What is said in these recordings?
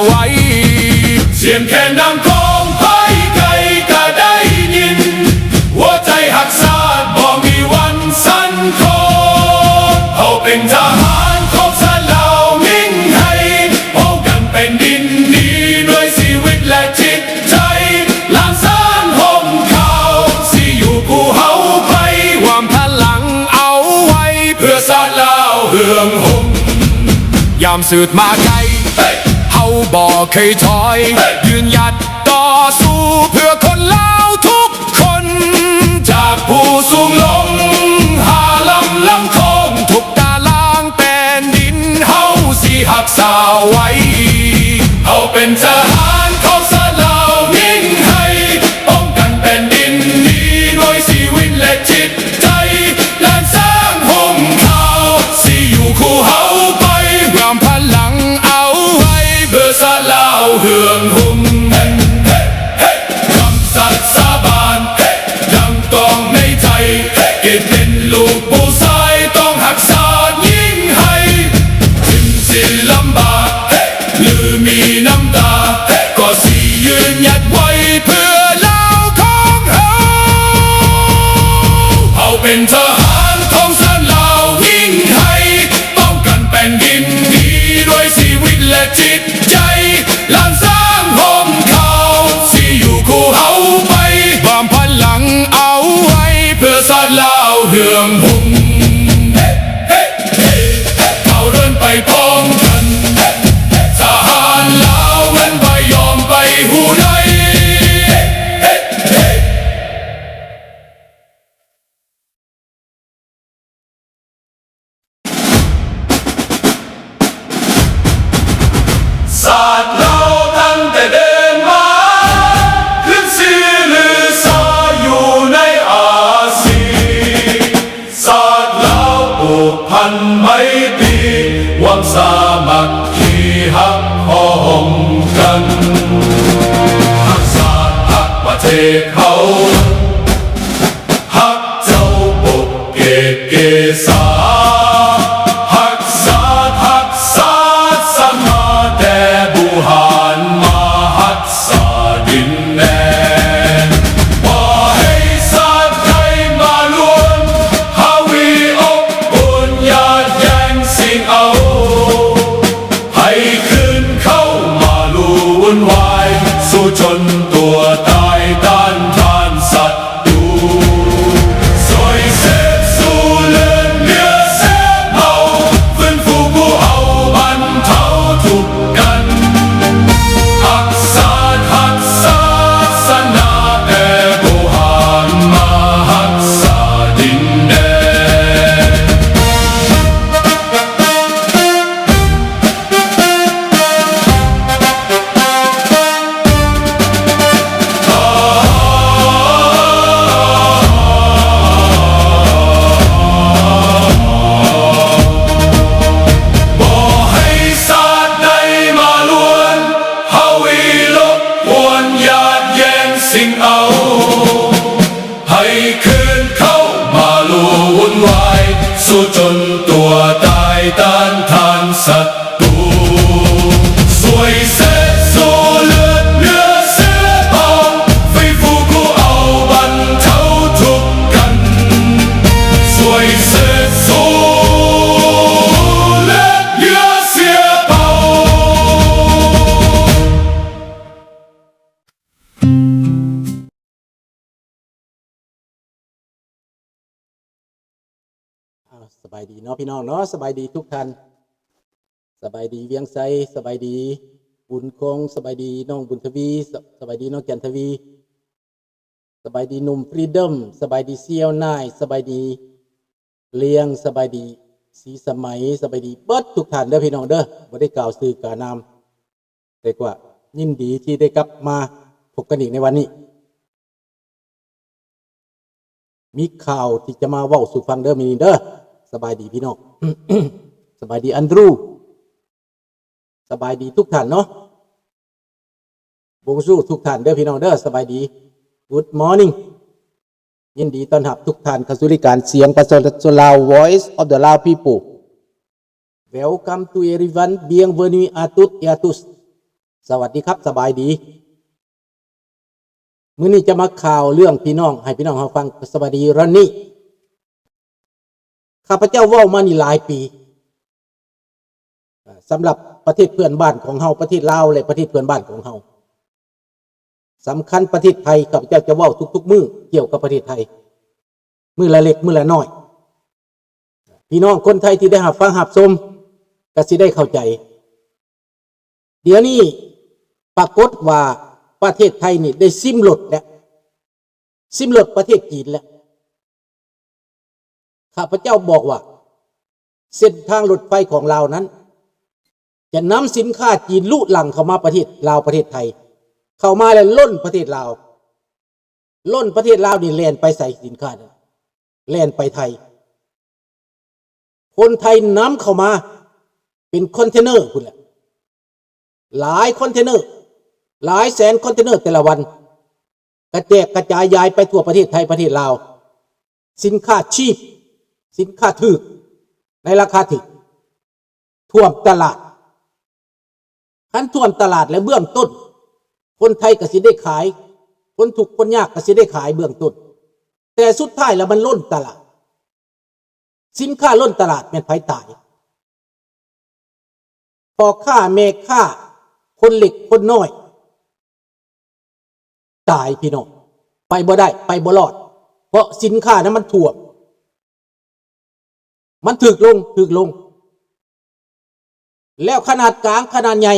ໄວ້ ສຽງແຄນນຳຂອງໃຜໃຜກະໄດ້ຍິນ ຫົວໃຈຮັກຊາດບໍ່ມີວັນສັ່ນຄອນ ເຮົາເປັນທະຫານຂອງຊາດລາວຍິ່ງໃຫຍ່ ປ້ອງກັນແຜ່ນດິນນີ້ດ້ວຍຊີວິດແລະຈິດໃຈ ລ້ານຊ້າງຫົ່ມຂາວຊິຢູ່ຄູ່ເຮົາໄປ ຮວມພະລັງເອົາໄວ້ ເພື່ອຊາດລາວເຮືອງຮຸ່ງ ຍາມສືບມາໄກ ເຮົາບໍ່ເຄີຍຖອຍ ຢືນຫຍັດຕໍ່ສູ້ເພື່ອຄົນລາວທຸກຄົນ ຈາກພູສູງລົງຫາລຳລຳຄອງ ທຸກຕາລາງແຜ່ນດິນເຮົາຊິຮັກສາໄວ້ ເຮົາເປັນທະຫານຂອງຊາດລາວຍິ່ງໃຫຍ່ ປ້ອງກັນແຜ່ນດິນນີ້ດ້ວຍຊີວິດແລະຈິດໃຈ ລ້ານຊ້າງຫົ່ມຂາວຊິຢູ່ຄູ່ເຮົາໄປ ຮວມພະລັງເອົາໄວ້ ເພື່ອຊາດລາວເຮືອງຮຸ່ງ ກຳສັດສາບານ ຍັງຕ້ອງໃນໃຈ ເກີດເປັນລູກຜູ້ຊາຍຕ້ອງຮັກຊາດຍິ່ງໃຫຍ່ ເຖິງຊິລຳບາກ ຫຼືມີນ້ຳຕາ ກໍຊິຢືນຫຍັດໄວ້ເພື່ອລາວຂອງເຮົາ ເຮົາເປັນທະຫານຂອງຊາດລາວຍິ່ງໃຫຍ່ ປ້ອງກັນແຜ່ນດິນນີ້ດ້ວຍຊີວິດແລະຈິດໃຈ ລ້ານຊ້າງຫົ່ມຂາວຊິຢູ່ຄູ່ເຮົາໄປ ຮວມພະລັງເອົາໄວ້ ເພື່ອຊາດລາວເຮືອງຮຸ່ງ ເຮົາເດີນໄປພ້ອມກັນ ທະຫານລາວມັນບໍ່ຍອມໄປຜູ້ໃດ ຊາດລາວຕັ້ງແຕ່ເດີມມາ ຂຶ້ນຊື່ລືຊາຢູ່ໃນອາຊີ ຊາດລາວຜູກພັນໄມຕີ ຫວັງສາມັກຄີຮັກພ້ອມກັນ ຮັກຊາດຮັກປະເທດເຮົາ ຮັກເຈົ້າປົກເກກເກສາ ຮັກຊາດຮັກສາສະມາ ແຕ່ບູຮານມາຮັກສາດິນແດນ ບໍ່ໃຫ້ຊາດໃດມາລວນ ເຮົາວິອົບອຸ່ນຍາດແຍ່ງຊິງເອົາ ໃຫ້ຄືນເຂົ້າມາລຸ່ນວາຍ ສູ້ຈົນຕົວຕາຍຕ້ານທານສັດຕູ ຊ່ວຍເສດຊູເລືອດເນື້ອເຊື້ອເຜົ່າ ຟື້ນຟູຜູ້ເອົາບັນເທົາທຸກກັນ ຮັກຊາດຮັກສາສາສະໜາ ແຕ່ບໍ່ຫານມາຮັກສາດິນແດນ. ບໍ່ໃຫ້ຊາດໃດມາລວນ ເຮົາວິລົບກວນຍາດແຍ່ງຊິງເອົາ ໃຫ້ຄືນເຂົ້າມາລຸ່ນວາຍ ສູ້ຈົນຕົວຕາຍຕ້ານທານສັດຕູ ຊ່ວຍເສດຊູເລືອດເນື້ອເຊື້ອເຜົ່າ ຟື້ນຟູຜູ້ເອົາບັນເທົາທຸກກັນ ຊ່ວຍເສດຊູເລືອດເນື້ອເຊື້ອເຜົ່າ. ອ້າວ ສະບາຍດີເນາະພີ່ນ້ອງເນາະ ສະບາຍດີທຸກທ່ານ ສະບາຍດີວຽງໄຊ ສະບາຍດີບຸນຄົງ ສະບາຍດີນ້ອງບຸນທະວີ ສະ ສະບາຍດີນ້ອງຈັນທະວີ ສະບາຍດີໜຸ່ມຟຣີດອມ ສະບາຍດີສ່ຽວນາຍ ສະບາຍດີລຽງ ສະບາຍດີສີສະໄໝ ສະບາຍດີເບິດທຸກທ່ານເດີພີ່ນ້ອງເດີ ບໍ່ໄດ້ກ່າວຊື່ກ່າວນາມ ແຕ່ກະຍິນດີທີ່ໄດ້ກັບມາພົບກັນອີກໃນວັນນີ້ ມີຂ່າວທີ່ຈະມາເວົ້າສູ່ຟັງເດີມື້ນີ້ເດີ. ສະບາຍດີພີ່ນ້ອງ ສະບາຍດີອັນດຣູ ສະບາຍດີທຸກທ່ານເນາະ Bonjour ທຸກທ່ານເດີພີ່ນ້ອງເດີ ສະບາຍດີ Good morning ຍິນດີຕ້ອນຮັບທຸກທ່ານເຂົ້າສູ່ລາຍການສຽງປະຊາຊົນລາວ Voice of the Lao People. Welcome to everyone, bienvenue à toutes et à tous. ສະຫວັດດີຄັບ ສະບາຍດີ. ມື້ນີ້ຈະມາຂ່າວເລື່ອງພີ່ນ້ອງ ໃຫ້ພີ່ນ້ອງເຮົາຟັງ. ສະບາຍດີ ຣອນນີ. ຂ້າພະເຈົ້າເວົ້າມານີ້ຫຼາຍປີ ສຳລັບປະເທດເພື່ອນບ້ານຂອງເຮົາ, ປະເທດລາວ ແລະ ປະເທດເພື່ອນບ້ານຂອງເຮົາ. ສຳຄັນປະເທດໄທ, ຂ້າພະເຈົ້າຈະເວົ້າທຸກໆມື້ກ່ຽວກັບປະເທດໄທ, ມື້ລະເລັກມື້ລະນ້ອຍ. ພີ່ນ້ອງຄົນໄທທີ່ໄດ້ຮັບຟັງຮັບຊົມກໍຊິໄດ້ເຂົ້າໃຈ. ດຽວນີ້ປາກົດວ່າປະເທດໄທນີ້ໄດ້ຊິມລົດແລ້ວ, ຊິມລົດປະເທດຈີນແລ້ວ. ຂ້າພະເຈົ້າບອກວ່າ ເສັ້ນທາງລົດໄຟຂອງລາວນັ້ນ ຈະນຳສິນຄ້າຈີນລຸລັງເຂົ້າມາປະເທດລາວ ປະເທດໄທ, ເຂົ້າມາແລ້ວລົ້ນປະເທດລາວ, ລົ້ນປະເທດລາວນີ້ແລ່ນໄປໃສ? ສິນຄ້ານັ້ນແລ່ນໄປໄທ. ຄົນໄທນຳເຂົ້າມາເປັນຄອນເທນເນີພຸ້ນແຫຼະ, ຫຼາຍຄອນເທນເນີ, ຫຼາຍແສນຄອນເທນເນີແຕ່ລະວັນ, ກະແຈກກະຈາຍຢາຍໄປທົ່ວປະເທດໄທ ປະເທດລາວ. ສິນຄ້າຊີບ, ສິນຄ້າຖືກ, ໃນລາຄາຖືກ, ຖ້ວມຕະຫຼາດ. ຄັນຖ້ວມຕະຫຼາດແລ້ວເບື້ອງຕົ້ນ ຄົນໄທກໍຊິໄດ້ຂາຍ, ຄົນທຸກຄົນຍາກກໍຊິໄດ້ຂາຍເບື້ອງຕົ້ນ, ແຕ່ສຸດທ້າຍແລ້ວມັນລົ້ນຕະຫຼາດ. ສິນຄ້າລົ້ນຕະຫຼາດແມ່ນໃຜຕາຍ? ພໍ່ຄ້າແມ່ຄ້າ ຄົນເລັກຄົນນ້ອຍ ຕາຍພີ່ນ້ອງ, ໄປບໍ່ໄດ້ ໄປບໍ່ລອດ, ເພາະສິນຄ້ານັ້ນມັນຖ້ວມ, ມັນຖືກລົງ ຖືກລົງ. ແລ້ວຂະໜາດກາງ ຂະໜາດໃຫຍ່,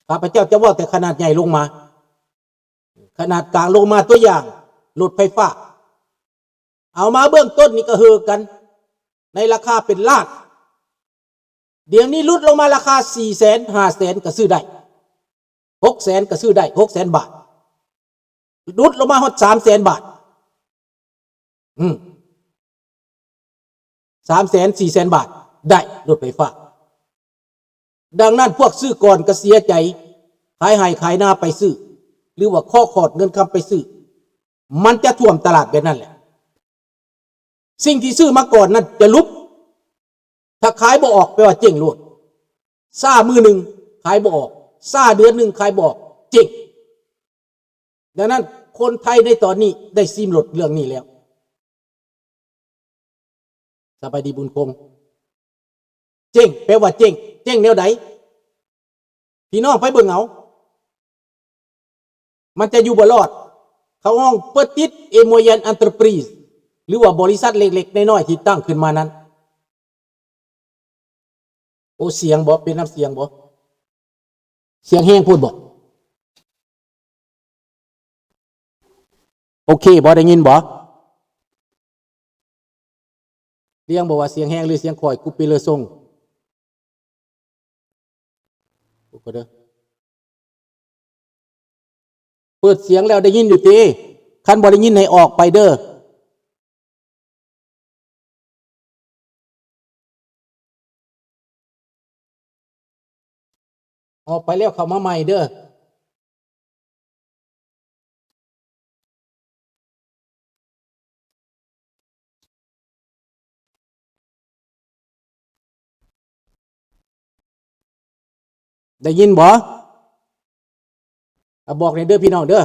ຂ້າພະເຈົ້າຈະເວົ້າແຕ່ຂະໜາດໃຫຍ່ລົງມາ, ຂະໜາດກາງລົງມາ ຕົວຢ່າງ ລົດໄຟຟ້າ ເອົາມາເບື້ອງຕົ້ນນີ້ກໍເຮີກັນ ໃນລາຄາເປັນລ້ານ. ດຽວນີ້ຫຼຸດລົງມາລາຄາສີ່ແສນ ຫ້າແສນກໍຊື້ໄດ້, ຫົກແສນກໍຊື້ໄດ້, ຫົກແສນບາດ, ຫຼຸດລົງມາຮອດສາມແສນບາດ. ອືມ ສາມແສນ ສີ່ແສນບາດ ໄດ້ລົດໄຟຟ້າ. ດັ່ງນັ້ນ ພວກຊື້ກ່ອນກໍເສຍໃຈ, ຂາຍໄຮ່ຂາຍນາໄປຊື້ ຫຼືວ່າຂໍຂອດເງິນຄຳໄປຊື້, ມັນຈະຖ້ວມຕະຫຼາດແບບນັ້ນແຫຼະ. ສິ່ງທີ່ຊື້ມາກ່ອນນັ້ນຈະຫຼຸບ, ຖ້າຂາຍບໍ່ອອກ ແປວ່າເຈັງໂລດ. ຊ້າມື້ໜຶ່ງຂາຍບໍ່ອອກ, ຊ້າເດືອນໜຶ່ງຂາຍບໍ່ອອກ, ເຈັງ. ດັ່ງນັ້ນ ຄົນໄທໃນຕອນນີ້ໄດ້ຊິມລົດເລື່ອງນີ້ແລ້ວ. ສະບາຍດີບຸນຄົງ. ເຈັງ ແປວ່າເຈັງ. ເຈັງແນວໃດ? ພີ່ນ້ອງໄປເບິ່ງເອົາ. ມັນຈະຢູ່ບໍ່ລອດ. ເຂົາຮ້ອງ Petit et Moyenne Entreprise ຫຼືວ່າບໍລິສັດເລັກໆນ້ອຍໆທີ່ຕັ້ງຂຶ້ນມານັ້ນ. ໂອ ສຽງບໍ່ ເປັນນຳສຽງບໍ່? ສຽງແຮງໂພດບໍ່? ໂອເຄບໍ່? ໄດ້ຍິນບໍ່? ລຽງບໍ່ວ່າສຽງແຮງ ຫຼື ສຽງຂ້ອຍ ກູເປເລີຊົງ? ເປີດສຽງແລ້ວໄດ້ຍິນຢູ່ຕິ? ຄັນບໍ່ໄດ້ຍິນໃຫ້ອອກໄປເດີ້. ອອກໄປແລ້ວເຂົ້າມາໃໝ່ເດີ້. ໄດ້ຍິນບໍ່? ອາ ບອກແດ່ເດີ້ພີ່ນ້ອງເດີ້.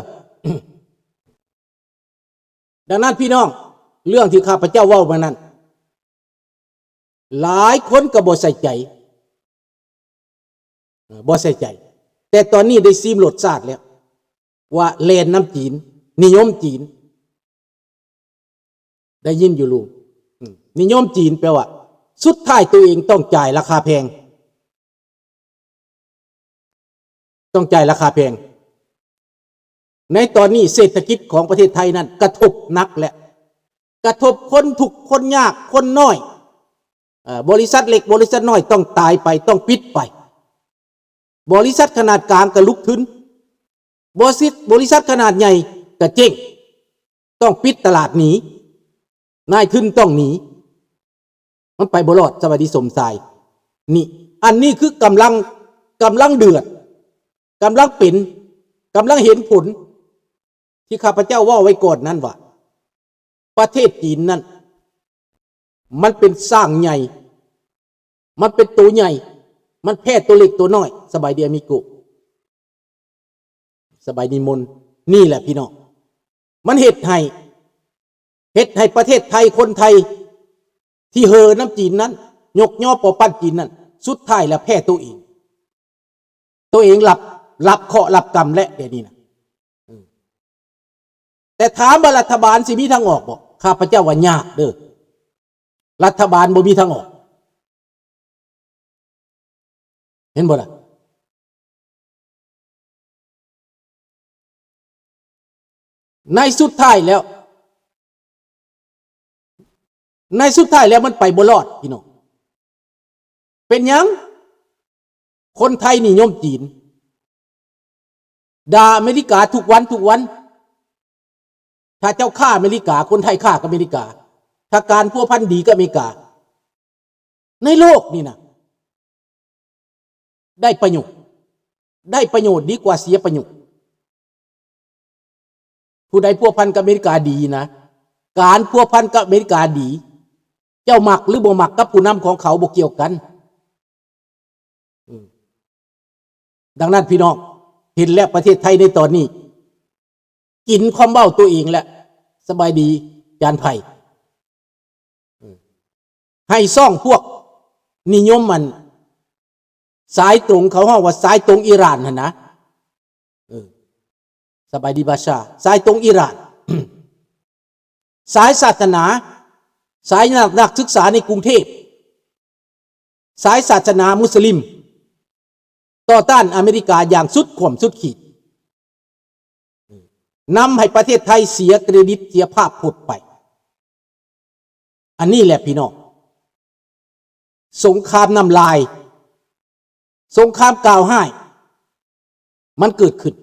ດັ່ງນັ້ນພີ່ນ້ອງ, ເລື່ອງທີ່ຂ້າພະເຈົ້າເວົ້າມານັ້ນ ຫຼາຍຄົນກໍບໍ່ໃສ່ໃຈ, ເອີ ບໍ່ໃສ່ໃຈ. ແຕ່ຕອນນີ້ໄດ້ຊີມລົດຊາດແລ້ວ ວ່າແລ່ນນຳຈີນ, ນິຍົມຈີນ. ໄດ້ຍິນຢູ່ລູກ? ອືມ ນິຍົມຈີນແປວ່າ ສຸດທ້າຍຕົວເອງຕ້ອງຈ່າຍລາຄາແພງ. ຕ້ອງຈ່າຍລາຄາແພງ. ໃນຕອນນີ້ເສດຖະກິດຂອງປະເທດໄທນັ້ນກະທົບໜັກແລະ ກະທົບຄົນທຸກຄົນຍາກຄົນນ້ອຍ. ເອີ ບໍລິສັດເລັກບໍລິສັດນ້ອຍຕ້ອງຕາຍໄປ, ຕ້ອງປິດໄປ. ບໍລິສັດຂະໜາດກາງກະລຸກທຶນ. ບໍລິສັດ, ບໍລິສັດຂະໜາດໃຫຍ່ກະເຈັງ, ຕ້ອງປິດຕະຫຼາດໜີ, ນາຍທຶນຕ້ອງໜີ. ມັນໄປບໍ່ລອດ. ສະບາຍດີສົມຊາຍ. ນີ້ ອັນນີ້ຄືກຳລັງ, ກຳລັງເດືອດ, ກຳລັງເປັນ, ກຳລັງເຫັນຜົນ ທີ່ຂ້າພະເຈົ້າເວົ້າໄວ້ກ່ອນນັ້ນວ່າ ປະເທດຈີນນັ້ນ ມັນເປັນຊ້າງໃຫຍ່, ມັນເປັນໂຕໃຫຍ່, ມັນແພ້ໂຕເລັກໂຕນ້ອຍ. ສະບາຍດີອາມິໂກ. ສະບາຍດີມົນ. ນີ້ແຫຼະພີ່ນ້ອງ ມັນເຮັດໃຫ້ ເຮັດໃຫ້ປະເທດໄທ ຄົນໄທທີ່ເຫີນຳຈີນນັ້ນ ຍົກຍໍປໍປັ້ນຈີນນັ້ນ ສຸດທ້າຍແລ້ວແພ້ໂຕເອງ. ໂຕເອງຮັບ ຮັບເຄາະຮັບກຳແຫຼະ ດຽວນີ້ນະ. ເອີ ແຕ່ຖາມວ່າລັດຖະບານຊິມີທາງອອກບໍ່? ຂ້າພະເຈົ້າວ່າຍາກເດີ້. ລັດຖະບານບໍ່ມີທາງອອກ. ເຫັນບໍ່ລະ? ໃນສຸດທ້າຍແລ້ວ ໃນສຸດທ້າຍແລ້ວມັນໄປບໍ່ລອດພີ່ນ້ອງ. ເປັນຫຍັງ? ຄົນໄທນິຍົມຈີນ ດ່າອາເມລິກາທຸກວັນ ທຸກວັນ. ຖ້າເຈົ້າຄ້າອາເມລິກາ ຄົນໄທຄ້າກັບອາເມລິກາ, ຖ້າການພົວພັນດີກັບອາເມລິກາ ໃນໂລກນີ້ນະ ໄດ້ປະໂຫຍດ ໄດ້ປະໂຫຍດດີກວ່າເສຍປະໂຫຍດ. ຜູ້ໃດພົວພັນກັບອາເມລິກາດີນະ, ການພົວພັນກັບອາເມລິກາດີ. ເຈົ້າມັກຫຼືບໍ່ມັກກັບຜູ້ນຳຂອງເຂົາບໍ່ກ່ຽວກັນ. ອືມ ດັ່ງນັ້ນພີ່ນ້ອງ ເຫັນແລ້ວປະເທດໄທໃນຕອນນີ້ ກິນຄວາມເວົ້າຕົວເອງແຫຼະ. ສະບາຍດີ ຈານໄພ. ເອີ ໃຫ້ຊ່ອງພວກນິຍົມອັນ ສາຍຕົງ ເຂົາຮ້ອງວ່າສາຍຕົງອີຣານຫັ້ນນະ. ເອີ ສະບາຍດີບາຊາ ສາຍຕົງອີຣານ ສາຍສາສະໜາ ສາຍນັກ ນັກສຶກສາໃນກຸງເທບ ສາຍສາສະໜາມຸສລິມ ຕໍ່ຕ້ານອາເມລິກາຢ່າງສຸດຂວມສຸດຂີດ ນຳໃຫ້ປະເທດໄທເສຍເຄຣດິດ ເສຍພາບພົດໄປ. ອັນນີ້ແຫຼະພີ່ນ້ອງ ສົງຄາມນ້ຳລາຍ ສົງຄາມກ່າວຮ້າຍ ມັນເກີດຂຶ້ນ.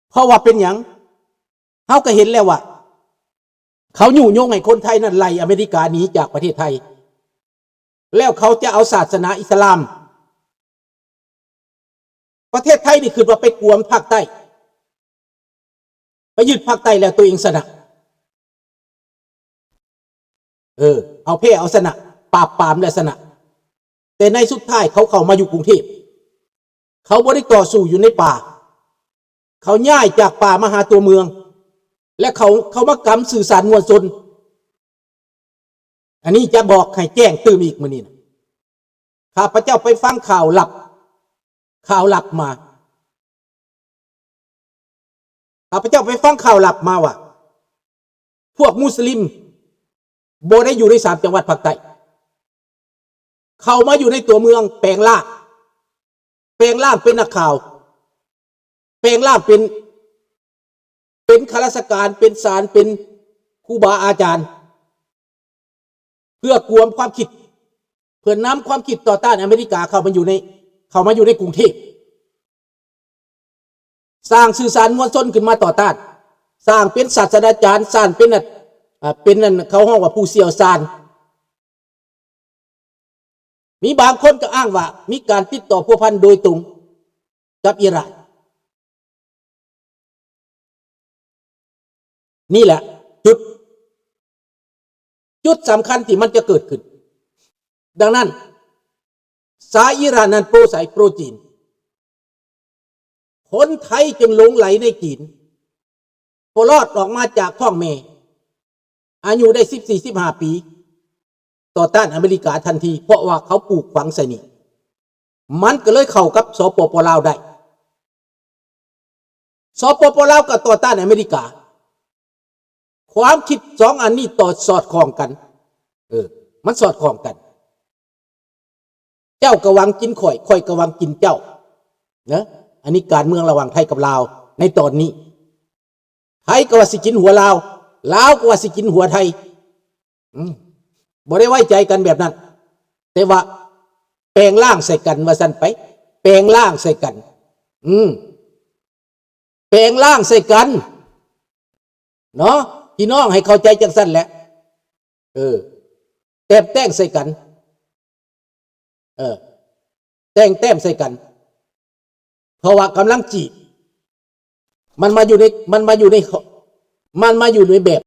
ເພາະວ່າເປັນຫຍັງ? ເຮົາກໍເຫັນແລ້ວວ່າ ເຂົາຍຸຍົງໃຫ້ຄົນໄທນັ້ນໄລ່ອາເມລິກາໜີຈາກປະເທດໄທ ແລ້ວເຂົາຈະເອົາສາສະໜາອິດສະລາມ. ປະເທດໄທນີ້ຄິດວ່າໄປກວມພາກໃຕ້ ໄປຍຶດພາກໃຕ້ແລ້ວຕົວເອງຊະນະ. ເອີ ເອົາແພ້ເອົາຊະນະ ປາບປາມແລ້ວຊະນະ. ແຕ່ໃນສຸດທ້າຍເຂົາເຂົ້າມາຢູ່ກຸງເທບ ເຂົາບໍ່ໄດ້ຕໍ່ສູ້ຢູ່ໃນປ່າ ເຂົາຍ້າຍຈາກປ່າມາຫາຕົວເມືອງ ແລະ ເຂົາ ເຂົາມາກຳສື່ສານມວນຊົນ. ອັນນີ້ຈະບອກໃຫ້ແຈ້ງຕື່ມອີກມື້ນີ້ນະ ຂ້າພະເຈົ້າໄປຟັງຂ່າວລັບ ຂ່າວລັບມາ ຂ້າພະເຈົ້າໄປຟັງຂ່າວລັບມາວ່າ ພວກມຸສລິມບໍ່ໄດ້ຢູ່ໃນສາມຈັງຫວັດພາກໃຕ້ ເຂົ້າມາຢູ່ໃນຕົວເມືອງ ແປງຮ່າງ ແປງຮ່າງເປັນນັກຂ່າວ ແປງຮ່າງເປັນ ເປັນຂ້າລາຊະການ ເປັນສານ ເປັນຄູບາອາຈານ ເພື່ອກວມຄວາມຄິດ ເພື່ອນຳຄວາມຄິດຕໍ່ຕ້ານອາເມລິກາເຂົ້າມາຢູ່ໃນ ເຂົ້າມາຢູ່ໃນກຸງເທບ. ສ້າງສື່ສານມວນຊົນຂຶ້ນມາຕໍ່ຕ້ານ ສ້າງເປັນສາດສະດາຈານ ສ້າງເປັນ ເປັນອັນ ເຂົາຮ້ອງວ່າຜູ້ຊ່ຽວຊານ. ມີບາງຄົນກໍອ້າງວ່າມີການຕິດຕໍ່ພົວພັນໂດຍຕົງກັບອີຣານ. ນີ້ແຫຼະຈຸດ ຈຸດສຳຄັນທີ່ມັນຈະເກີດຂຶ້ນ. ດັ່ງນັ້ນ ສາຍອີຣານນັ້ນໂປໃສ? ໂປຈີນ. ຄົນໄທຈຶ່ງຫຼົງໄຫຼໃນຈີນ ພໍລອດອອກມາຈາກທ້ອງແມ່ ອາຍຸໄດ້ສິບສີ່ ສິບຫ້າປີ ຕໍ່ຕ້ານອາເມລິກາທັນທີ ເພາະວ່າເຂົາປູກຝັງໃສ່ນີ້ ມັນກໍເລີຍເຂົ້າກັບ ສປປ ລາວ ໄດ້. ສປປ ລາວ ກໍຕໍ່ຕ້ານອາເມລິກາ. ຄວາມຄິດສອງອັນນີ້ຕໍ່ ສອດຄ່ອງກັນ ເອີ ມັນສອດຄ່ອງກັນ. ເຈົ້າກໍຫວັງກິນຂ້ອຍ ຂ້ອຍກໍຫວັງກິນເຈົ້ານະ. ອັນນີ້ການເມືອງລະຫວ່າງໄທກັບລາວໃນຕອນນີ້. ໄທກໍວ່າຊິກິນຫົວລາວ ລາວກໍວ່າຊິກິນຫົວໄທ. ອືມ ບໍ່ໄດ້ໄວ້ໃຈກັນແບບນັ້ນ ແຕ່ວ່າແປງຮ່າງໃສ່ກັນວ່າຊັ້ນໄປ ແປງຮ່າງໃສ່ກັນ. ອືມ ແປງຮ່າງໃສ່ກັນເນາະ ພີ່ນ້ອງໃຫ້ເຂົ້າໃຈຈັ່ງຊັ້ນແຫຼະ. ເອີ ແຕ້ມແຕ້ງໃສ່ກັນ ເອີ ແຕ້ມແຕ້ງໃສ່ກັນ ເພາະວ່າກຳລັງຈີບ ມັນມາຢູ່ໃນ ມັນມາຢູ່ໃນ ມັນມາຢູ່ໃນແບບ